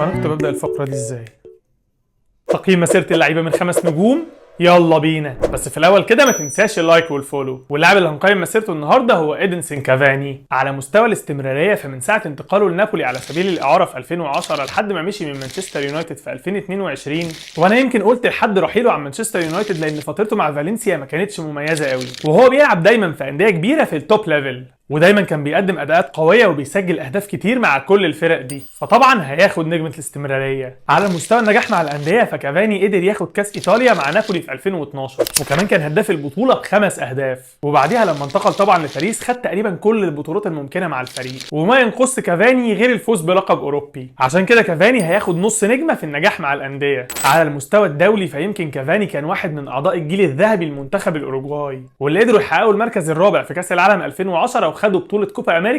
وانا كنت ببدا الفقرة دي ازاي؟ تقييم مسيره اللعيبة من 5 نجوم، يلا بينا. بس في الاول كده ما تنساش ال like وال follow. واللاعب اللي هنقيم مسيرته النهارده هو إيدنسون كافاني. على مستوى الاستمرارية فمن ساعة انتقاله لنابولي على سبيل الاعارة في 2010 لحد ما مشي من مانشستر يونايتد في 2022، وانا يمكن قلت لحد رحيله عن مانشستر يونايتد لان فترته مع فالنسيا ما كانتش مميزة قوي، وهو بيلعب دايما في اندية كبيرة في ال top level، ودايما كان بيقدم اداءات قوية وبيسجل اهداف كتير مع كل الفرق دي، فطبعا هياخد نجمه الاستمرارية. على مستوى النجاح مع الاندية فكافاني قدر ياخد كاس ايطاليا مع نابولي في 2012، وكمان كان هداف البطولة ب5 اهداف. وبعديها لما انتقل طبعا لباريس خد تقريبا كل البطولات الممكنة مع الفريق، وما ينقص كافاني غير الفوز بلقب اوروبي. عشان كده كافاني هياخد نص نجمه في النجاح مع الاندية. على المستوى الدولي فيمكن كافاني كان واحد من اعضاء الجيل الذهبي لمنتخب الاوروجواي، واللي قدروا يحققوا المركز الرابع في كاس العالم 2010 وخدوا بطوله كوبا امريكا.